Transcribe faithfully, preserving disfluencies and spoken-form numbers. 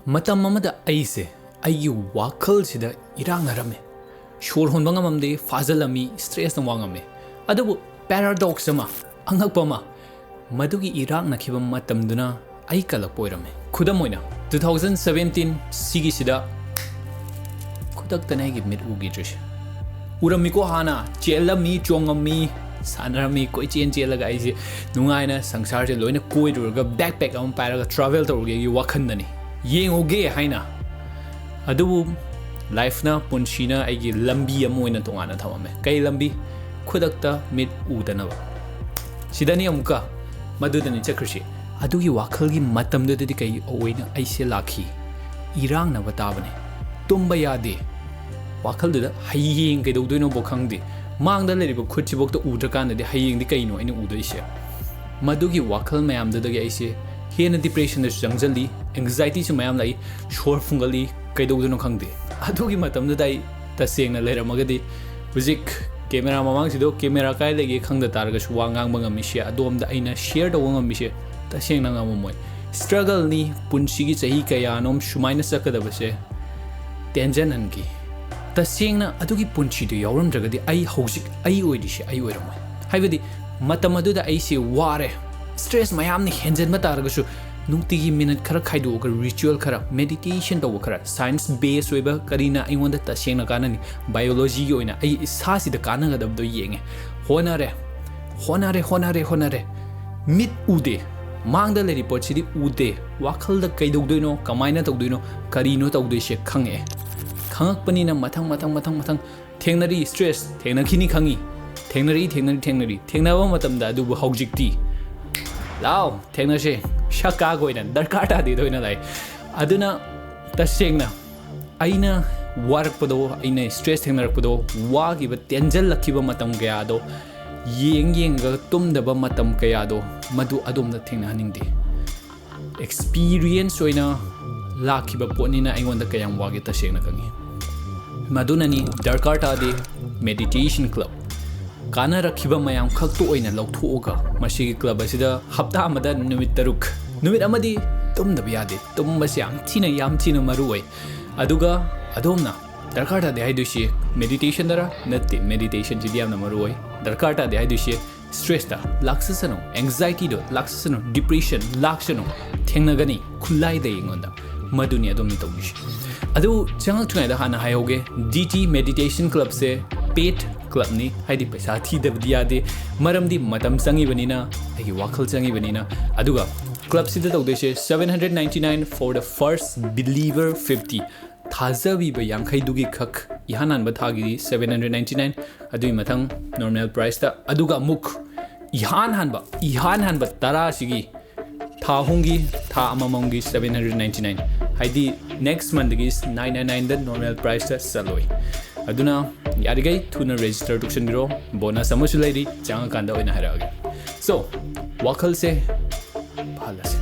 ꯃꯇꯝ ꯑꯃꯗ ꯑꯩꯁꯦ ꯑꯩꯒꯤ ꯋꯥꯈꯜꯁꯤꯗ ꯏꯔꯥꯛꯅꯔꯝꯃꯤ꯫ ꯁꯣꯔ ꯍꯣꯟꯕ ꯉꯝꯃꯝꯗꯦ, ꯐꯥꯖꯜꯂꯝꯃꯤ, ꯁ꯭ꯇ꯭ꯔꯦꯁꯅ ꯋꯥꯉꯝꯃꯤ꯫ ꯑꯗꯨꯕꯨ paradox ꯑꯃ, ꯑꯉꯛꯄ ꯑꯃ, ꯃꯗꯨꯒꯤ ꯏꯔꯥꯛꯅꯈꯤꯕ ꯃꯇꯝꯗꯨꯅ ꯑꯩ ꯀꯜꯂꯛꯄ ꯑꯣꯏꯔꯝꯃꯤ꯫ ꯈꯨꯗꯝ ꯑꯣꯏꯅ, two thousand seventeen ꯁꯤꯒꯤꯁꯤꯗ ꯈꯨꯗꯛꯇꯅ ꯑꯩꯒꯤ ꯃꯤꯠ ꯎꯈꯤꯗ꯭ꯔꯤꯁꯦ꯫ ꯎꯔꯝꯃꯤꯀꯣ, ꯍꯥꯟꯅ ꯆꯦꯜꯂꯝꯃꯤ, ꯆꯣꯡꯉꯝꯃꯤ, ꯁꯥꯟꯅꯔꯝꯃꯤ, ꯀꯣꯏꯆꯦꯟ ꯆꯦꯜꯂꯒ ꯑꯩꯁꯦ ꯅꯨꯡꯉꯥꯏꯅ ꯁꯪꯁꯥꯔꯁꯦ ꯂꯣꯏꯅ ꯀꯣꯏꯔꯨꯔꯒ backpack ꯑꯃ ꯄꯥꯏꯔꯒ travel ꯇꯧꯔꯨꯒꯦꯒꯤ ꯋꯥꯈꯜꯗꯅꯤ꯫ ꯌꯦꯡꯉꯨꯒꯦ ꯍꯥꯏꯅ꯫ ꯑꯗꯨꯕꯨ lifeꯅ, ꯄꯨꯟꯁꯤꯅ ꯑꯩꯒꯤ ꯂꯝꯕꯤ ꯑꯃ ꯑꯣꯏꯅ ꯇꯣꯉꯥꯟꯅ ꯊꯝꯃꯝꯃꯦ꯫ ꯀꯩ ꯂꯝꯕꯤ? ꯈꯨꯗꯛꯇ ꯃꯤꯠ ꯎꯗꯅꯕ꯫ ꯁꯤꯗꯅꯤ ꯑꯃꯨꯛꯀ ꯃꯗꯨꯗꯅꯤ ꯆꯠꯈ꯭ꯔꯤꯁꯤ꯫ ꯑꯗꯨꯒꯤ ꯋꯥꯈꯜꯒꯤ ꯃꯇꯝꯗꯨꯗꯗꯤ ꯀꯩ ꯑꯣꯏꯅ ꯑꯩꯁꯦ ꯂꯥꯛꯈꯤ? ꯏꯔꯥꯡꯅꯕ ꯇꯥꯕꯅꯤ꯫ ꯇꯨꯝꯕ ꯌꯥꯗꯦ꯫ ꯋꯥꯈꯜꯗꯨꯗ ꯍꯌꯦꯡ ꯀꯩꯗꯧꯗꯣꯏꯅꯣꯕꯨ ꯈꯪꯗꯦ꯫ ꯃꯥꯡꯗ ꯂꯩꯔꯤꯕ ꯈꯨꯠꯁꯤꯐꯥꯎꯗ ꯎꯗ꯭ꯔꯀꯥꯟꯗꯗꯤ ꯍꯌꯦꯡꯗꯤ ꯀꯩꯅꯣ ꯑꯩꯅ ꯎꯗꯣꯏꯁꯦ? ꯃꯗꯨꯒꯤ ꯋꯥꯈꯜ ꯃꯌꯥꯝꯗꯨꯗꯒꯤ ꯑꯩꯁꯦ ꯍꯦꯟꯅ depressionꯗꯁꯨ ꯆꯪꯁꯤꯜꯂꯤ, anxietyꯁꯨ ꯃꯌꯥꯝ ꯂꯥꯛꯏ, ꯁꯣꯔ ꯐꯨꯡꯒꯠꯂꯤ, ꯀꯩꯗꯧꯗꯣꯏꯅꯣ ꯈꯪꯗꯦ꯫ ꯑꯗꯨꯒꯤ ꯃꯇꯝꯗꯨꯗ ꯑꯩ ꯇꯁꯦꯡꯅ ꯂꯩꯔꯝꯃꯒꯗꯤ ꯍꯧꯖꯤꯛ camera ꯃꯃꯥꯡꯁꯤꯗ camera ꯀꯥꯏ ꯂꯩꯒꯦ ꯈꯪꯗ ꯇꯥꯔꯒꯁꯨ ꯋꯥ ꯉꯥꯡꯕ ꯉꯝꯃꯤꯁꯦ ꯑꯗꯣꯝꯗ ꯑꯩꯅ share ꯇꯧꯕ ꯉꯝꯃꯤꯁꯦ ꯇꯁꯦꯡꯅ ꯉꯝꯃꯝꯃꯣꯏ꯫ Struggleꯅꯤ, ꯄꯨꯟꯁꯤꯒꯤ ꯆꯍꯤ ꯀꯌꯥꯅꯣꯝ ꯁꯨꯃꯥꯏꯅ ꯆꯠꯀꯗꯕꯁꯦ ꯇꯦꯟꯖꯟꯍꯟꯈꯤ꯫ ꯇꯁꯦꯡꯅ ꯑꯗꯨꯒꯤ ꯄꯨꯟꯁꯤꯗꯨ ꯌꯥꯎꯔꯝꯗ꯭ꯔꯒꯗꯤ ꯑꯩ ꯍꯧꯖꯤꯛ ꯑꯩ ꯑꯣꯏꯔꯤꯁꯦ ꯑꯩ ꯑꯣꯏꯔꯝꯃꯣꯏ꯫ ꯍꯥꯏꯕꯗꯤ ꯃꯇꯝ ꯑꯗꯨꯗ ꯑꯩꯁꯦ ꯋꯥꯔꯦ, stress ꯃꯌꯥꯝꯅ ꯍꯦꯟꯖꯟꯕ ꯇꯥꯔꯒꯁꯨ ꯅꯨꯡꯇꯤꯒꯤ minute ꯈꯔ ꯈꯥꯏꯗꯣꯛꯑꯒ ritual ꯈꯔ, meditation ꯇꯧꯕ ꯈꯔ, science base ꯑꯣꯏꯕ ꯀꯔꯤꯅ ꯑꯩꯉꯣꯟꯗ ꯇꯁꯦꯡꯅ ꯀꯥꯟꯅꯅꯤ? Biologyꯒꯤ ꯑꯣꯏꯅ ꯑꯩ ꯏꯁꯥꯁꯤꯗ ꯀꯥꯟꯅꯒꯗꯕꯗꯣ ꯌꯦꯡꯉꯦ꯫ ꯍꯣꯠꯅꯔꯦ, ꯍꯣꯠꯅꯔꯦ, ꯍꯣꯠꯅꯔꯦ, ꯍꯣꯠꯅꯔꯦ꯫ ꯃꯤꯠ ꯎꯗꯦ, ꯃꯥꯡꯗ ꯂꯩꯔꯤ ꯄꯣꯠꯁꯤꯗꯤ ꯎꯗꯦ꯫ ꯋꯥꯈꯜꯗ ꯀꯩꯗꯧꯗꯣꯏꯅꯣ, ꯀꯃꯥꯏꯅ ꯇꯧꯗꯣꯏꯅꯣ, ꯀꯔꯤꯅꯣ ꯇꯧꯗꯣꯏꯁꯦ ꯈꯪꯉꯛꯑꯦ꯫ ꯈꯪꯉꯛꯄꯅꯤꯅ ꯃꯊꯪ, ꯃꯊꯪ, ꯃꯊꯪ, ꯃꯊꯪ ꯊꯦꯡꯅꯔꯤ꯫ Stress ꯊꯦꯡꯅꯈꯤꯅꯤ ꯈꯪꯉꯤ꯫ ꯊꯦꯡꯅꯔꯤ, ꯊꯦꯡꯅꯔꯤ, ꯊꯦꯡꯅꯔꯤ꯫ ꯊꯦꯡꯅꯕ ꯃꯇꯝꯗ ꯑꯗꯨꯕꯨ ꯍꯧꯖꯤꯛꯇꯤ ꯂꯥꯎ ꯊꯦꯡꯅꯁꯦ, ꯁꯛ ꯀꯥꯛ ꯑꯣꯏꯅ ꯗꯔꯀꯥꯔ ꯇꯥꯗꯦꯗ ꯑꯣꯏꯅ ꯂꯥꯛꯑꯦ꯫ ꯑꯗꯨꯅ ꯇꯁꯦꯡꯅ ꯑꯩꯅ ꯋꯥꯔꯛꯄꯗꯣ, ꯑꯩꯅ stress ꯊꯦꯡꯅꯔꯛꯄꯗꯣ, ꯋꯥꯈꯤꯕ, ꯇꯦꯟꯖꯜꯂꯛꯈꯤꯕ ꯃꯇꯝ ꯀꯌꯥꯗꯣ, ꯌꯦꯡ ꯌꯦꯡꯉꯒ ꯇꯨꯝꯗꯕ ꯃꯇꯝ ꯀꯌꯥꯗꯣ, ꯃꯗꯨ ꯑꯗꯣꯝꯗ ꯊꯦꯡꯅꯍꯟꯅꯤꯡꯗꯦ꯫ Experience ꯑꯣꯏꯅ ꯂꯥꯛꯈꯤꯕ ꯄꯣꯠꯅꯤꯅ ꯑꯩꯉꯣꯟꯗ ꯀꯌꯥꯝ ꯋꯥꯒꯦ ꯇꯁꯦꯡꯅ ꯈꯪꯉꯤ꯫ ꯃꯗꯨꯅꯅꯤ ꯗꯔꯀꯥꯔ ꯇꯥꯗꯦ meditation club꯫ ꯀꯥꯟꯅꯔꯛꯈꯤꯕ ꯃꯌꯥꯝ ꯈꯛꯇ ꯑꯣꯏꯅ ꯂꯧꯊꯣꯛꯑꯒ ꯃꯁꯤꯒꯤ club ꯑꯁꯤꯗ ꯍꯞꯇꯥ ꯑꯃꯗ ꯅꯨꯃꯤꯠ ꯇꯔꯨꯛ, ꯅꯨꯃꯤꯠ ꯑꯃꯗꯤ ꯇꯨꯝꯗꯕ ꯌꯥꯗꯦ꯫ ꯇꯨꯝꯕꯁꯦ ꯌꯥꯝ ꯊꯤꯅ ꯌꯥꯝ ꯊꯤꯅ ꯃꯔꯨ ꯑꯣꯏ꯫ ꯑꯗꯨꯒ ꯑꯗꯣꯝꯅ ꯗꯔꯀꯥꯔ ꯇꯥꯗꯦ ꯍꯥꯏꯗꯣꯏꯁꯦ ꯃꯦꯗꯤꯇꯦꯁꯟꯗꯔ? ꯅꯠꯇꯦ, ꯃꯦꯗꯤꯇꯦꯁꯟꯁꯤꯗꯤ ꯌꯥꯝꯅ ꯃꯔꯨ ꯑꯣꯏ꯫ ꯗꯔꯀꯥꯔ ꯇꯥꯗꯦ ꯍꯥꯏꯗꯣꯏꯁꯦ ꯁ꯭ꯇ꯭ꯔꯦꯁꯇ ꯂꯥꯛꯆꯁꯅꯨ, ꯑꯦꯡꯖꯥꯏꯇꯤꯗꯣ ꯂꯥꯛꯆꯁꯅꯨ, ꯗꯤꯄ꯭ꯔꯦꯁꯟ ꯂꯥꯛꯁꯅꯨ꯫ ꯊꯦꯡꯅꯒꯅꯤ, ꯈꯨꯠꯂꯥꯏꯗ ꯑꯩꯉꯣꯟꯗ꯫ ꯃꯗꯨꯅꯤ ꯑꯗꯣꯝꯅ ꯇꯧꯗꯣꯏꯁꯦ꯫ ꯑꯗꯨ ꯆꯪꯉꯛꯇ꯭ꯔꯤꯉꯩꯗ ꯍꯥꯟꯅ ꯍꯥꯏꯍꯧꯒꯦ, ꯗꯤ ꯇꯤ ꯃꯦꯗꯤꯇꯦꯁꯟ ꯀ꯭ꯂꯕꯁꯦ ꯄꯦꯠ ꯀ꯭ꯂꯕꯅꯤ, ꯍꯥꯏꯗꯤ ꯄꯩꯁꯥ ꯊꯤꯗꯕꯗꯤ ꯌꯥꯗꯦ, ꯃꯔꯝꯗꯤ ꯃꯇꯝ ꯆꯪꯉꯤꯕꯅꯤꯅ, ꯑꯩꯒꯤ ꯋꯥꯈꯜ ꯆꯪꯉꯤꯕꯅꯤꯅ꯫ ꯑꯗꯨꯒ ꯀ꯭ꯂꯕꯁꯤꯗ ꯇꯧꯗꯣꯏꯁꯦ seven hundred ninety nine for the first believer fifty, ꯊꯥꯖꯕꯤꯕ ꯌꯥꯡꯈꯩꯗꯨꯒꯤ ꯈꯛ ꯏꯍꯥꯟ ꯍꯥꯟꯕ ꯊꯥꯒꯤ seven hundred ninety nine, ꯑꯗꯨꯒꯤ ꯃꯊꯪ ꯅꯣꯔꯃꯦꯜ ꯄ꯭ꯔꯥꯏꯁꯇ, ꯑꯗꯨꯒ ꯑꯃꯨꯛ ꯏꯍꯥꯟ ꯍꯥꯟꯕ ꯏꯍꯥꯟ ꯍꯥꯟꯕ ꯇꯔꯥꯁꯤꯒꯤ ꯊꯥ ꯑꯍꯨꯝꯒꯤ, ꯊꯥ ꯑꯃꯃꯝꯒꯤ seven hundred ninety nine, ꯍꯥꯏꯗꯤ ꯅꯦꯛꯁ ꯃꯟꯗꯒꯤ nine nine nineꯗ ꯅꯣꯔꯃꯦꯜ ꯄ꯭ꯔꯥꯏꯁꯇ ꯆꯠꯂꯣꯏ꯫ ꯑꯗꯨꯅ ꯌꯥꯔꯤꯈꯩ ꯊꯨꯅ ꯔꯦꯖꯤꯁꯇꯔ ꯇꯧꯁꯟꯕꯤꯔꯣ꯫ ꯕꯣꯅꯁ ꯑꯃꯁꯨ ꯂꯩꯔꯤ, ꯆꯪꯉꯀꯥꯟꯗ ꯑꯣꯏꯅ ꯍꯥꯏꯔꯛꯑꯒꯦ꯫ ꯁꯣ, ꯋꯥꯈꯜꯁꯦ ꯐꯍꯜꯂꯁꯦ꯫